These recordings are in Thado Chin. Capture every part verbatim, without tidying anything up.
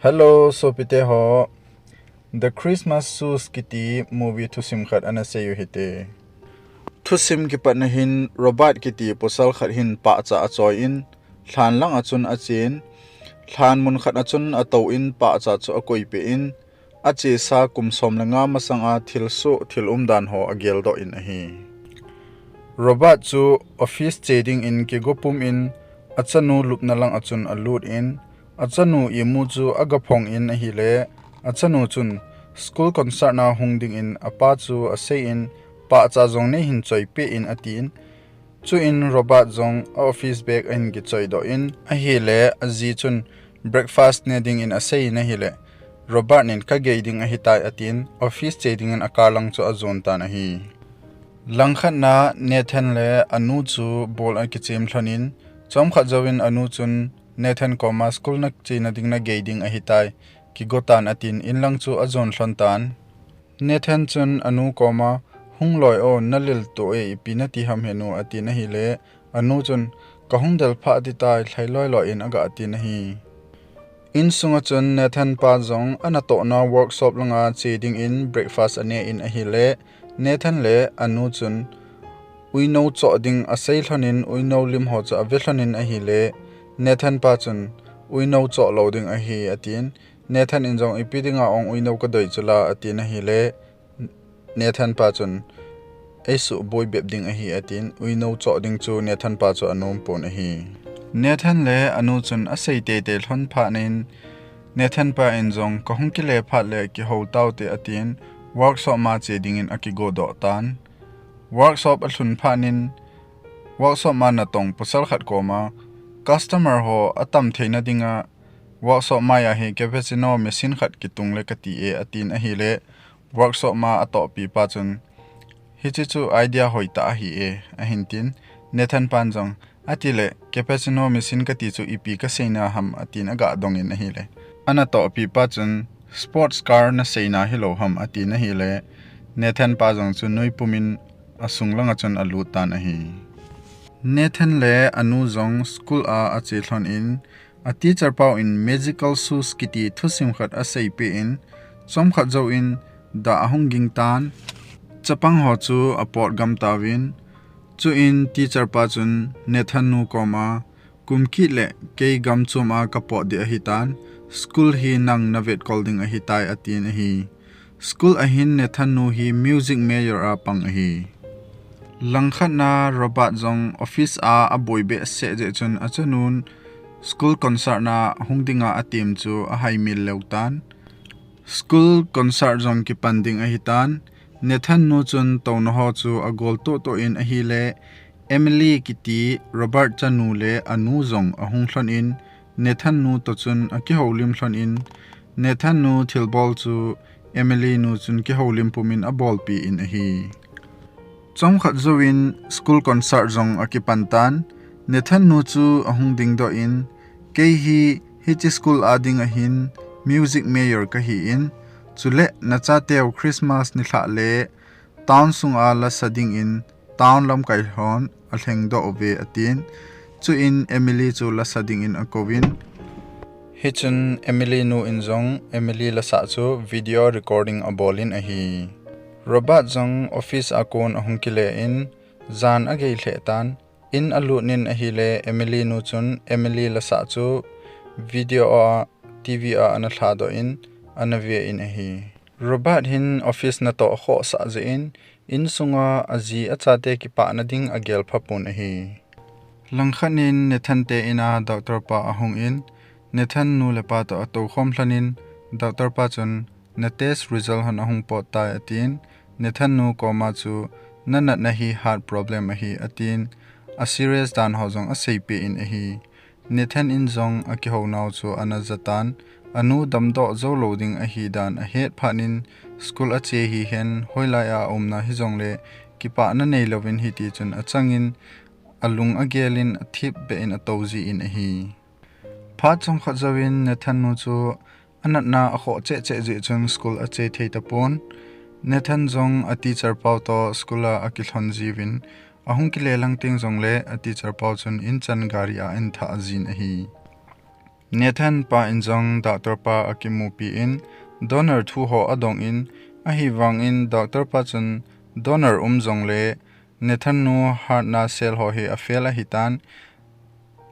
Hello, sopite ho. The Christmas Shoes kiti movie thusim khat ana sei u hite. Thusim kipatna hin Robert kiti pasal khat hin pahcha achoi in, lhan lang achun achen, lhan mun khat achun atou in pahcha chu akoipeh in, achesa kum som le nga masanga thilsoh, thil umdan ho ageldoh in ahi. Robert chu office che dingin kigo pum in, achanu lupna lang achun alut in, achanu imu chu agaphong in ahile, achanu chun school concert na hung dingin apa chu asei in, pahcha jong neihin choipeh in atin, chuin Robert jong a office bag ahin kichoidoh in ahile, aji chun breakfast ne dingin asei in ahile, Robert nin kagei ding ahitai atin, office che dingin a car lang chu ajon tan ahi. Langkhatna Nathan le anu chu ball akichem lhonin, chomkhat jouvin anu chun Nathan koma school nachena ding nagei ding ahitai, kigo tan atin, in lang chu ajon lhon tan. Nathan chun anu koma, hung loi o, nalel to e, ipi nati ham henu, atin ahile, anu chun, kahung del phah ding tai, lhai loi loi in aga tin ahi. Insunga chun Nathan pa jong anatohna workshop langa che dingin breakfast ane in ahile, Nathan le anu chun uinou choh ding asei lhonin uinou lim ho chu ave lhonin ahile, Nathan pa chun uinou choh lou ding ahi atin, Nathan in jong ipi dinga ong uinou kadei chu la atin ahile, Nathan pa chun eisuh boi bep ding ahi atin, uinou choh ding chu Nathan pa chu anom pon ahi. Nathan le anu chun asei teitei lhon phatnin, Nathan pa in jong kahung kile phat le kihou taute atin, workshop ma che dingin akigo doh tan. Workshop alhun phatnin, workshop ma natong pasal khat koma, customer ho atam theina dinga, workshop maiya hi cappuccino machine khat kitung le kati e atin ahile, workshop ma atohpi pa chun, hiche chu idea hoitah ahi e, ahin tin, Nathan pan jong, atile, cappuccino machine kati chu ipi kaseina ham atin aga dongin ahile. Anatohpi pa chun, sports car naseina hilou ham atin ahile, Nathan pa jong chu nui pumin asung langa chun alut tan ahi. Nathan le anu jong school a ache lhonin, a teacher pau in magical shoes kiti thusim khat aseipeh in, chomkhat jouvin dah ahung ging tan, chapang ho chu apot gam tauvin, chuin teacher pa chun Nathan nu koma, kum kit le kei gam chom a kapot ding ahitan, school hi nang navetkol ding ahitai atin ahi. School ahin Nathan nu hi music major a pang ahi. Langkhatna Robert jong office a aboi behseh jeh chun achanun school concert na hung dinga atem chu ahaimil leu tan. School concert jong kipan ding ahitan. Nathan nu chun touna ho chu agol tohtoh in ahile, Emily kiti Robert chanu le anu jong ahung lhonin, Nathan nu toh chun akihoulim lhonin, Nathan nu thilbol chu Emily nu chun kihoulim pumin abolpi in ahi. Chomkhat jouvin school concert jong akipan tan, Nathan nu chu ahung dingdoh in, kei hi hiche school a ding ahin music major kahin, chule nachateu Christmas nilhah le town sunga lasa dingin town lamkai hon alhengdoh uve atin, chuin Emily chu lasa dingin akouvin, hichun Emily nu in jong Emily lasah chu video recording abolin ahi. Robert jong office a kon ahung kile in, jan agei lheh tan, in alutnin ahile Emily nu chun Emily lasah chu video a TV a ana lhadoh in ana ve in ahi. Robert hin office natoh akhohsah jeh in, insunga aji achate kipahna ding agel phapon ahi. Langkhatnin Nathan te ina doctor pa ahungin, Nathan nu le pa toh atoukhom lhonin, doctor pa chun, na test result hon ahung pot tai atin, Nathan nu koma chu, nanatna hi heart problem ahi atin, a serious dan ho jong aseipeh in ahi. Nathan in jong akihounau chu ana jatan, anu damdoh joulou ding ahidan ahet phatnin, school ache hihen, hoilai a aumna hijongle, kipahna neilouvin hitichun achangin, alung agelin athipbeh in atou jin ahi. Phat chomkhat jouvin Nathan nu chu anatna akhoh cheh cheh jeh chun school ache thei tapon. Nathan jong a teacher pau toh school a akilhon jiuvin, ahung kile lang teng jongle a teacher pau chun inchan gari a ahin thah jin ahi. Nathan pa in jong doctor pa akimupi in, donor thu ho adong in, ahivangin doctor pa chun donor um jongle, Nathan nu heart na cell ho hi a fail ahitan,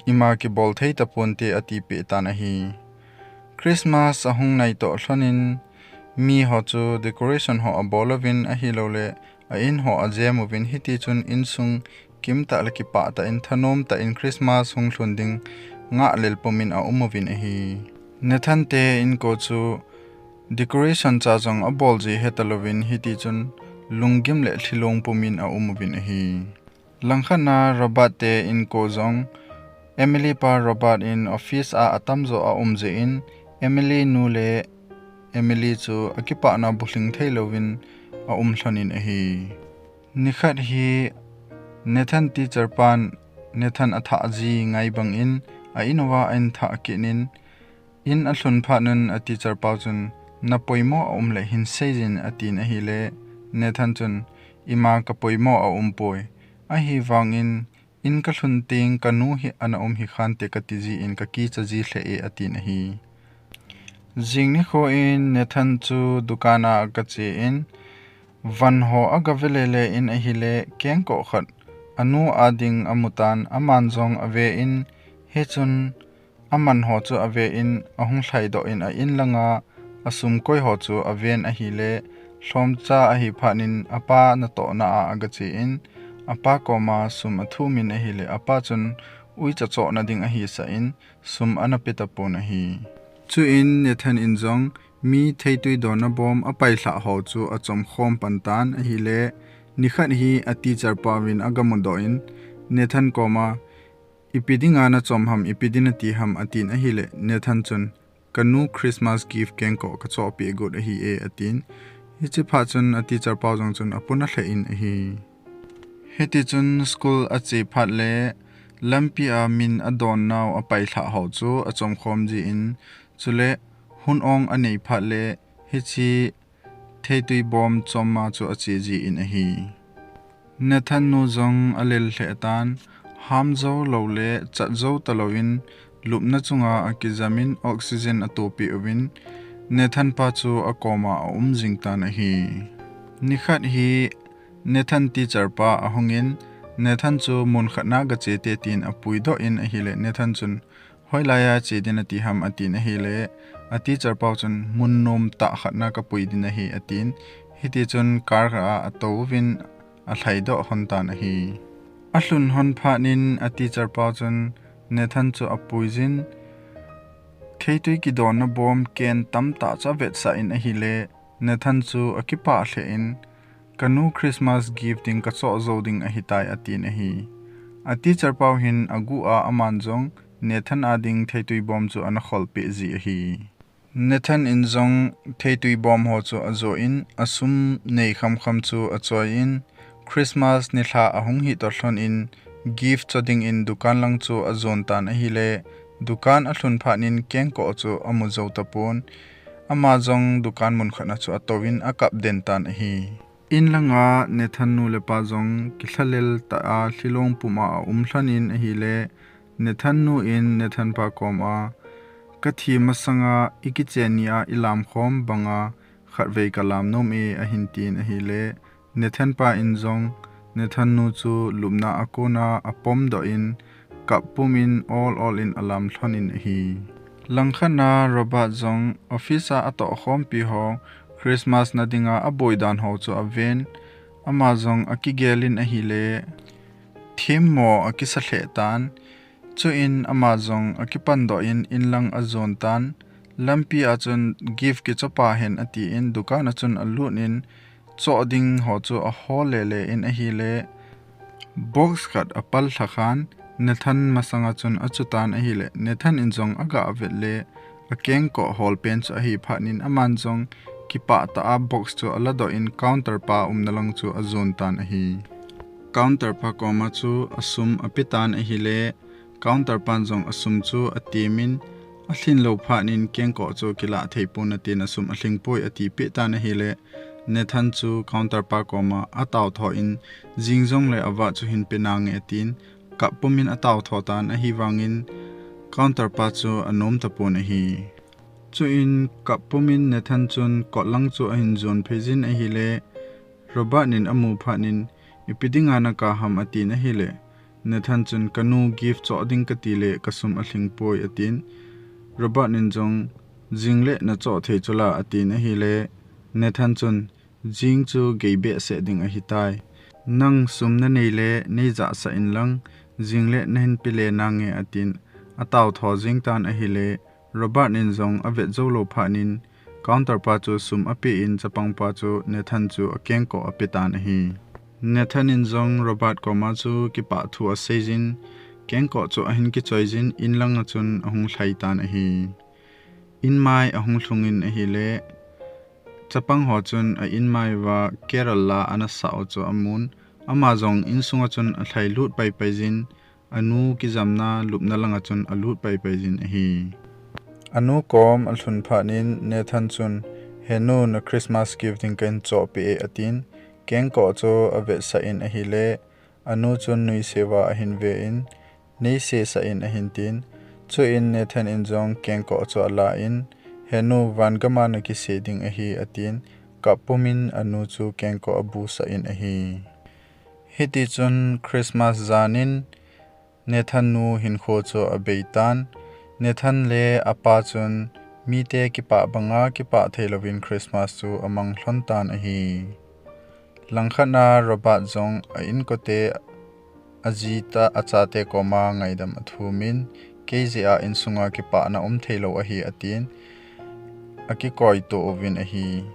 ima kibol thei taponte atipeh tan ahi. Christmas ahung nai toh lhonin, mi ho chu decoration ho abol uvin ahilouleh, a in ho ajem uvin hiti chun insung kimtah le kipah tah in thanom tah in Christmas hung lhun ding ngahlel pumin aum uvin ahi. Nathan te inko chu decoration cha jong abol ji heta louvin hiti chun lunggim le lhilong pumin aum uvin ahi. Langkhat na Robert te inko jong Emily pa Robert in office a atamjo aum jeh in Emily nu le Emily chu akipana bulhing thei louvin aum lhonin ahi. Nikhat hi Nathan teacher pan Nathan athah ji ngai bangin a in uva ahin thah kit in, in alhun phat un a teacher pau chun, "Na poimo aum le hin seijin," atin ahile, Nathan chun, "Ima ka poimo aumpoi. Ahivangin, in ka lhun teng ka nu hi ana um hi khante ka ti jin ka kicha ji lheh e," atin ahi. Jing nikho in Nathan chu dukan a aga che in, van ho aga ve le le in ahile, kengkoh khat anu a ding amu tan, aman jong ave in, hichun aman ho chu ave in, ahung lhaidoh in a in langa asum koi ho chu aven ahile, lhomcha ahi phat in apa natohna a aga che in, apa koma sum athum in ahile, apa chun uicha chohna ding ahisah in, sum ana pe tapon ahi. Chuin Nathan in jong mi theitui donna bom apailhah ho chu achomkhom pan tan ahile, nikhat hi a teacher pauvin aga mudoh in, Nathan koma, "Ipi dinga nachom ham, ipi dinga nati ham?" atin ahile, Nathan chun, "Ka nu Christmas gift kengkoh ka chohpeh got ahi e," atin. Hiche phat chun a teacher pau jong chun apuna lheh in ahi. Hiti chun school ache phat le lampi a min adon nau apailhah ho chu achomkhom ji in, chule hun ong anei phat le hiche theitui bom chomma chu ache ji in ahi. Nathan nu jong alel lheh tan, ham jou lou le chat jou talou in, lupna chunga akijam in oxygen atohpeh uvin, Nathan pa chu akoma aum jing tan ahi. Nikhat hi Nathan teacher pa ahung in, Nathan chu mun khat na gache te tin apuidoh in ahile, Nathan chun, "Hoilai a che ding nati ham?" atin ahile, a teacher pau chun, "Mun nom tah khat na kapui ding ahi," atin. Hiti chun car khat a atou vin alhaidoh lhon tan ahi. Alhun lhon phat in a teacher pau chun Nathan chu apui jin, theitui kidonna bom ken tamtah chu avetsah in ahile, Nathan chu akipah lheh in, "Ka nu Christmas gift ding kachoh jou ding ahitai," atin ahi. A teacher pau hin aguh a aman jong Nathan a ding theitui bom chu ana kholpeh ji ahi. Nathan in jong theitui bom ho chu ajoh in, asum nei khamkham chu achoi in, Christmas nilhah ahung hi toh lhon in, gift cho ding in dukan lang chu ajon tan ahile, dukan alhun phat in kengkoh chu amu jou tapon. Ama jong dukan mun khat na chu atou in akap den tan ahi. In langa Nathan nu le pa jong kilhalel tah a lhilong pum a aum lhon in ahile, Nathan nu in Nathan pa koma, "Kathi masanga ikichen ni a ilam khom banga khatvei kalam nom e," ahin tin ahile, Nathan pa in jong Nathan nu chu lupna a kona apomdoh in, kap pum in ol ol in alam lhon in ahi. Langkhat na Robert jong office a atoh khompi ho Christmas na dinga aboi dan ho chu aven, ama jong akigel in ahile, themmo akisa lheh tan. Chuin ama jong akipandoh in, in lang ajon tan. Lampi a chun, "Gift kichopa hen," atin, dukan a chun alut in, choh ding ho chu ahol lele in ahile, box khat apal lha khan, Nathan masanga chun achu tan ahile, Nathan in jong aga vet le, akengkoh hol pen chu ahi phat in aman jong kipah tah a box chu aladoh in counter pa umna lang chu ajon tan ahi. Counter pa koma chu asum ape tan ahile, counter pan jong asum chu atem in, alhin lou phat in kengkoh chu kilah thei pon atin asum alhing poi atipeh tan ahile, Nathan chu counter pa koma ataotho in, "Jing jongle avah chu hin pe nange," atin, kap pum in ataotho tan ahivangin, counter pa chu anom tapon ahi. Chuin kap pumin Nathan chun kot lang chu ahin jon phei jin ahile, Robert nin amu phat in, "Ipi dinga nakap ham?" atin ahile, Nathan chun, "Kanu gift choh ding kati le kasum alhing poi," atin. Robert nin jong, "Jing le nachoh thei chula," atin ahile, Nathan chun, "Jing chu gei behseh ding ahitai. Nang sum nanei le neijahsah in lang, jing le nahin pe le nange," atin. Atao tho jing tan ahile, Robert nin jong avet jou lou phat in, counter pa chu sum ape in chapang pa chu Nathan chu akengkoh ape tan ahi. Nathan in jong Robert koma chu kipah thu asei jin, kengkoh chu ahin kichoi jin, in langa chun ahung lhai tan ahi. In mai ahung lhung in ahile, chapang ho chun a in mai uva Carol la ana sah u chu amun, ama jong insunga chun alhai lut pai pai jin, anu kijamna lupna langa chun alut pai pai jin ahi. Anu kom alhun phat in Nathan chun, "He nu, na Christmas gift ding kahin choh peh e," atin, kengkoh chu avetsah in ahile, anu chun nuisea ahin ve in, "Neisesah in," ahin tin. Chuin Nathan in jong kengkoh chu ala in, "He nu, van gama nakise ding ahi," atin, kap pumin anu chu kengkoh abusah in ahi. Hiti chun Christmas jan in Nathan nu hinkho chu abei tan. Nathan le apa chun mite kipah banga kipah thei louvin Christmas chu amang lhon tan ahi. Langkhat a Robert jong a inkote, aji tah, achate koma ngaidam athum in, "Kei jeh a insunga kipahna um thei lou ahi," atin, akikoi to uvin ahi.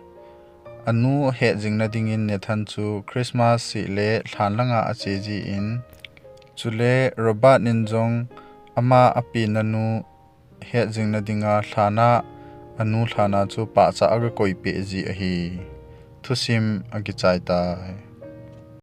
Anu het jing na dingin Nathan chu Christmas seh le lhan langa ache jin, chule Robert nin jong ama apenna nu het jing na dinga lhan a, anu lhan a chu pahcha aga koi peh ji ahi. Thusim akichai tai.